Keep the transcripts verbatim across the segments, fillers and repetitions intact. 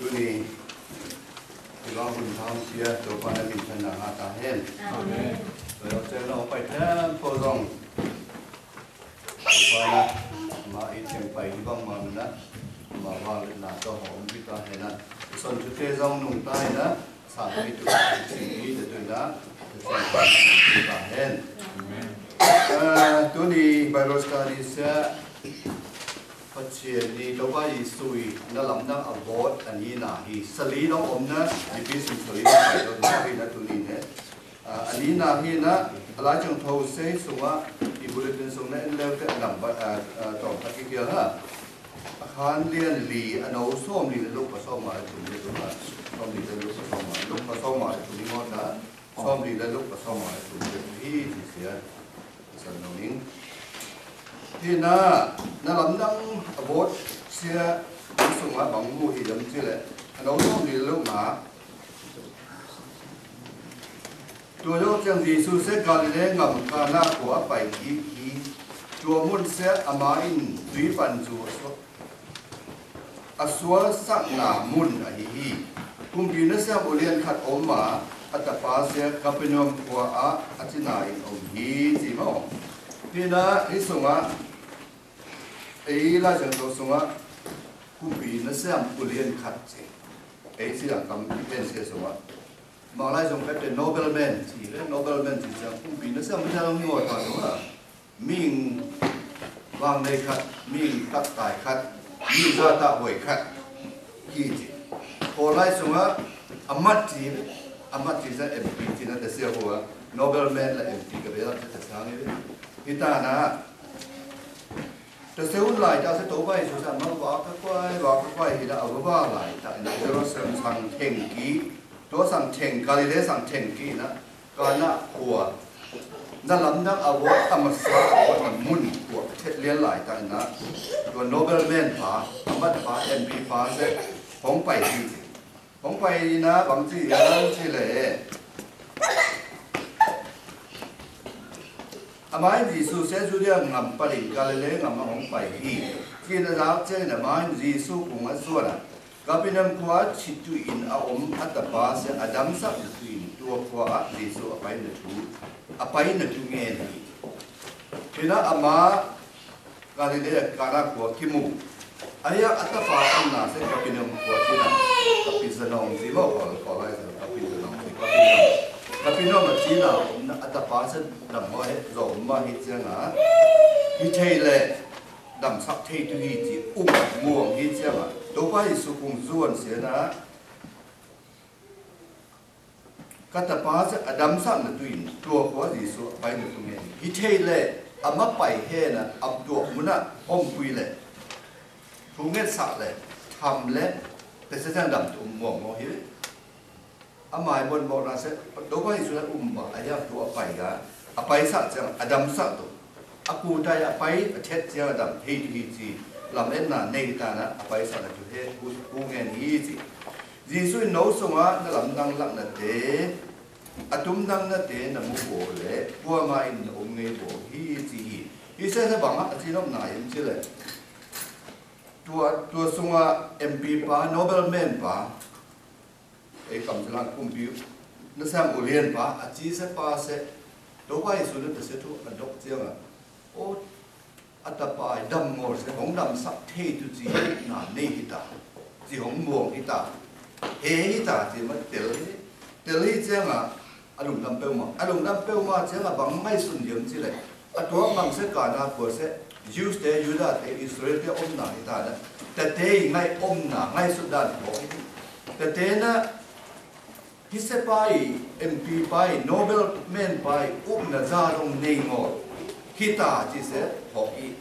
Ni, i bang hun tham sia, Topa na min thanna ngah ta hen. Amen. Tua ciang na hong pai thempo zong Topa na, ama i teng pai hi bang mah na, ama vang na tawh hong pi ta hen a. Son thute zong nungta hen a, sang mi tu si hi te tu na, te tu na, ta hen. Amen. Ah, tuni Bible study sia, Pathian ni Topa Jesu i na lamdang a vawt a nina hi. Sali dong om na, Nipi sung sali dong pai dong na hi na tuni ne. Ah, a nina hi na, a Lai Ciangtho sei sungah, i bulletin sung na en leu te a number, ah, ah, tawm khat kikhial ha. A khan lian li, a no sawm li le luk pa sawm ma le thum le tu ha. Sawm li le luk pa sawm ma, luk pa sawm ma le thum ni ngawt na. Sawm li le luk pa sawm ma le thum le tu hi ci sia. San no ning. Hi na, na lamdang a vawt sia sungah bang mu hi dam ci le. A no sawm li le luk ma. Tua zawh ciang Jesu sia Galilee ngam Kana khua a pai kik hi. Tua mun sia ama in tui pan zu a suak, a sualsakna mun ahi hi. Kumpi nasiam ulian khat om a, a tapa sia Kapernaum khua ah a cina in om hi ci maw. Hi na, hi sungah, ei Lai Siangtho sungah kumpi nasiam ulian khat ci. Ei Singkam i pen sia sungah Mawk lai zong peuhte nobleman ci le, nobleman ci ciang kumpi nasiam, masiam zong hi ngawi pah lo a. Mihing vangnei khat, mihing taktai khat, mihing zahtakhuai khat hi ci. Kawl lai sungah a mat ci le, a mat ci ciang M P ci na, ta sia hua nobleman le M P ka bel a ci ta sang hi le. Hi ta na. Tua sia hun laitak sia Topa Jesu sia mah vak ka kuai, vak ka kuai hi na, a va vak laitak na Jerusalem sang theng kik, tua sang theng, Galilee sang theng kik na, Kana khua, na lamdang a vawt, a masa a vawt na mun khua thet lian laitak na, tua nobleman pa, a mat pa, M P pa sia hong pai hi. Hong paina bang ci hiam cih leh, amah in Jesuh sia Judea ngam panin Galilee ngam ah hong pai hi. Ci-in a zak ciangin amah in Jesuh kung a zuan a, Kapernaum khua ah thitui in a om a tapa sia a damsakna tui in tua khua ah Jesuh a paina thu, a paina thu ngen hi. Hi na amah Galilee Kana khua kimu. Ahi a tapa omna sia Kapernaum khua cina. Kapi zanong ci maw, Kawl, Kawl lai sia Kapi zanong ci, Kapernaum. Kapernaum a cina omna a tapa sia dam maw he, zawm mah hi cianga. Hi thei leh damsak thei tu hi ci, um muang hi cianga. Topa Jesuh kung zuan sia na. Ka tapa sia a damsakna tui in tua khua Jesuh a paina thu ngen hi. Hi thei leh amah pai hen a, a tuak mun ah ompui leh thu ngetsak leh tham leh, tua sia ciang dam tu um muang maw hi. A mai buan mawkna sia Topa Jesuh a um mah a hiam, tua a pai a, a paisak ciang a damsak tu. A kutai a pai a thet ciang a dam thei tu hi ci, lametna nei ta na a paisakna tu he, thu, thu ngen hi ci. Jesuh in no sungah na lamdang laknate, a tumdangnate na mu baw leh kuamah in na um ngei baw hi ci hi. Hi sia sia bangah a cinopna in ci leh, tua, tua sungah M P pa, nobleman pa, ei kam cilang kumpi nasiam ulian pa, a ci sia pa sia, Topa Jesuh na ta sia thu a dok ciangah, aw, a tapa i dam ngawl sia hong damsak thei tu ci na nei hi ta, ci hong muang hi ta, he hi ta ci mah tel hi. Tel hi ciangah a lungdam peuhmah, a lungdam peuhmah ciangah bang ngaihsun diam ci leh, a tuak ngam sia Kana khua sia Jews te, Judah te, Israel te omna hi ta na, tate i ngaih omna ngaihsut dan phawk hi. Tate na Hi sia pa i, M P pa i, nobleman pa i upna za zong nei ngawl hi ta ci sia phawk hi.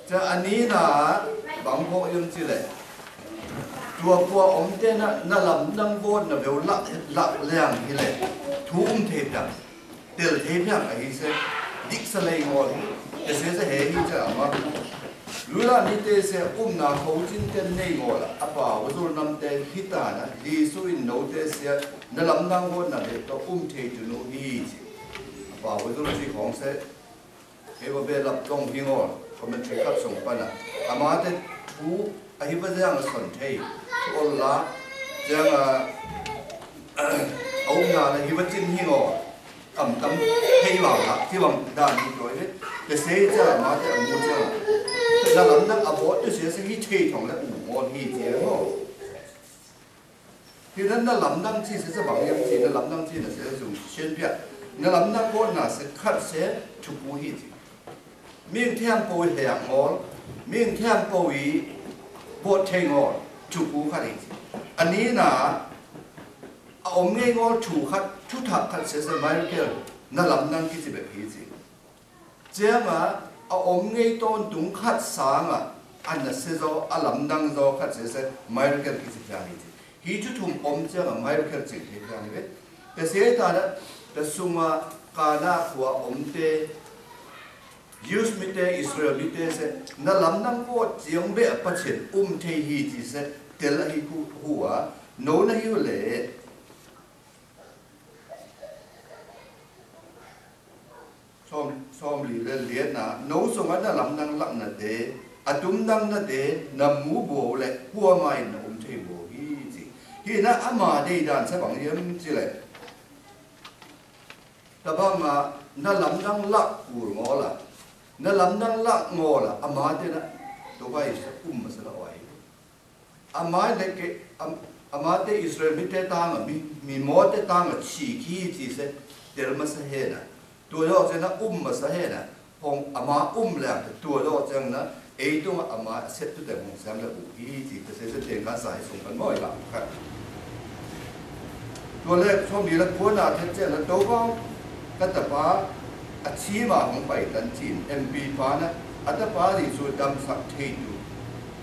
Cia a nina bang phawk hiam ci leh, tua khua omte na, na lamdang vawtna veu lak, lak liang hi leh thu um thei piang, tel thei piang ahi sia, diksa lei ngawl hi. Cia sia sia he hi cia amah Judah mite sia upna kho cinten nei ngawl a, a pau a zul namte hi ta na, Jesuh in note sia na lamdang vawtna bek tawh um thei tun uh hi ci. A pau a zul ci khawng sia, kei va belap zong hi ngawl, commentary khat sung pan a, amate thu ahi va ziang a son thei, thu ol la, Ciang a, a umna le hi va cin hi ngaw. Kam tam thei vang la, ci vang dan hi tawi hi. Te sei ciang a, mate a mu ciang a. Na lamdang a bawt tu sia sa hi thei thong le u ngaw hi ci a ngaw. Hi dan na lamdang ci sia sa bang yam ci, na lamdang ci na sia sa zung sien pia. Na lamdang bawtna sia khat sia thupu hi ci. Ming thiampo i heh ngawl, ming thiampo i bawt thei ngawl, thupu khat hi ci. A nina, a om ngei ngawl thu khat, thuthak khat sia sa miracle, na lamdang kici bek hi ci. Cianga, a om ngei tawntung khat sanga, a na sia zaw, a lamdang zaw khat sia sa miracle kici piang hi ci. Hi thu thum om cianga miracle cing thei piang hi ve. Ka sia ta na, ka sunga Kana khua omte, Jews mite, Israel mite se, na lamdang bawt ciang beh a Pasian um thei hi ci se, tel ahi hu, hu a, no na hi uh le. Sawm, sawmli le liatna, no sungah na lamdang laknate, a tumdangnate, na mu bo le, kuama in na um thei bo hi ci. Hi na ama deidan sa bang hiam ci le. Tabang a na lamdang lak kul ngawl a, na lamdang lak ngawl a, amate na, Topa Jesu um masa la oi. Amate ke, am-, amate Israel mite tang a, mi, mi mawte tang a, ci ki ci se, tel masa hena. Tua dawh ciang na um masa hena. Hong ama um le, tua dawh ciang na, ei tung ama set tu te hong siam le uh hi ci, te se se te ka sa hi sung kan mawi la khat. Tua le, sawm li le kuana thet ciang na, Topa, ka tapa, a cima hong pai tan cin, M P pa na, a tapa Jesu damsak thei tu.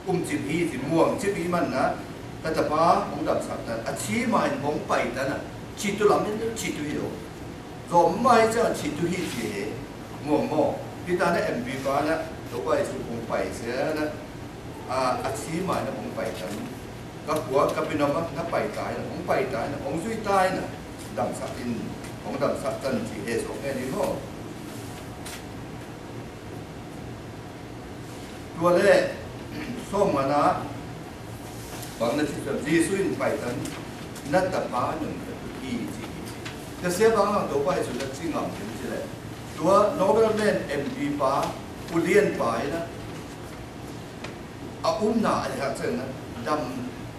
Um cip hi ci, muang cip hi man na, ka tapa hong damsak tan, a cima in hong pai tan a, ci tu lam in ci tu hi lo. Zom mai ciang ci tu hi ci he, muang maw. Hi ta na M P pa na, Topa Jesu hong pai sia na, a, a cima in hong pai tan. Ka khua, ka pina ma, na pai tai na, hong pai tai na, hong zui tai na, damsak in, hong damsak tan ci he sok nge ni maw. Tua le, sawm ngana, bang na ci tuan, Jesu in pai tan, na tapa nung ka tu hi ci. Ka sia bang ang Topa Jesu na ci ngam hin ci le. Tua Nobel man M P pa, ulian pa ina, a umna a liak ciang na, dam,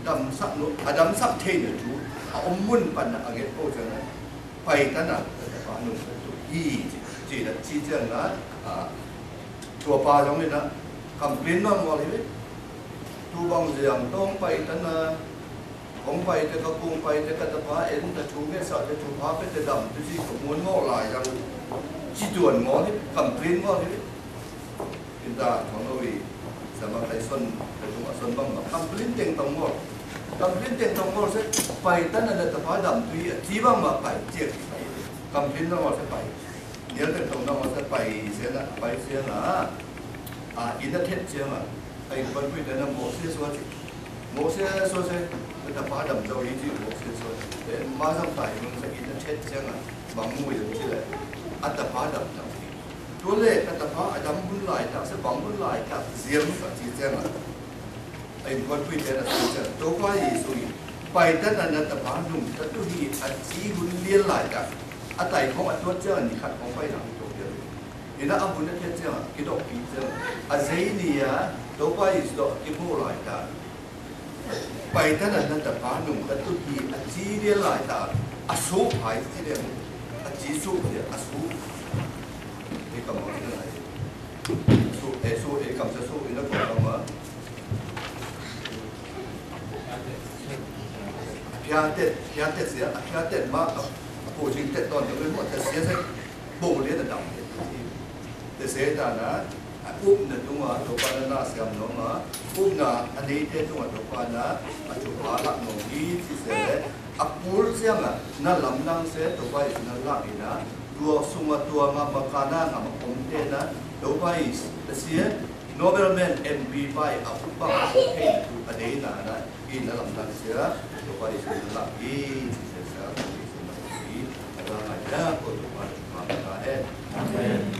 damsak nu, a damsak thei na tu, a um mun pan na a get po ciang na, pai tan a, ka tapa nung ka tu hi ci, ci na, ci ciang na, a, Tua pa zong in a, complain nuam ngawl hi ve. Tu bang ziang tawh hong pai tan a, hong pai te ka kung pai te ka tapa en ta thu nge sa te thupha pe te dam tu ci ka muan ngawl lai zang. Ci tuan ngawl hi, complain ngawl hi ve. In ta thong lo hi, sama kai son, kai tung a son bang ma. Complain teng tong ngawl. Complain teng tong ngawl se, pai tan a na tapa dam tu hi a, ci bang ma pai, ciak hi pai. Complain ngawl se pai. Nial teng tong na Moses pai sia na, pai sia na. A, inn a thet sia na. A innkuanpihte na Moses sua ci. Moses sua sia, na tapa dam zo hi ci Moses sua. E, ma zang pai mung sia inn a thet sia na. Bang mu yam ci le. A tapa dam dam. Tua le, na tapa a dam hun laitak sia bang hun laitak ziam ka ci sia na. A innkuanpihte na sua ciang, Topa Jesu in, pai tan a na tapa nungta tu hi a ci hun lian laitak, a tai khong a tuat ciang a ni khat khong pai lang to pian. Ina a hun a thet ciang a kidok pi ciang a zei ni a Topa Jesu dok a kibo laitak. Pai tan a na tapa nungta tu hi a ci lian laitak a su pai ci lian a ci su hi a su. Ni ka mo ni lai. Su, e su, e kam sa su ina ko kam a. A phiate, phiate sia, a phiate ma, a, a pu jing te ton, a pu mo te sia sia, bo le na dam te. Te sia ta na, a upna tunga, Topa na na siam nong a, upna a nei te tunga, Topa na, a thupha lak nong hi, ci sia le, a pul siang a, na lamdang sia, Topa i na lak ina, tua sunga tua ngam a kana ngam a om te na, Topa i sia, Nobel man M P pa i a upang a thei tu a dei na na i na lamdang sia, Topa i sia na lam i, i sia sia, i sia na i, a la ngai ya ko Topa i ma ka e. Amen.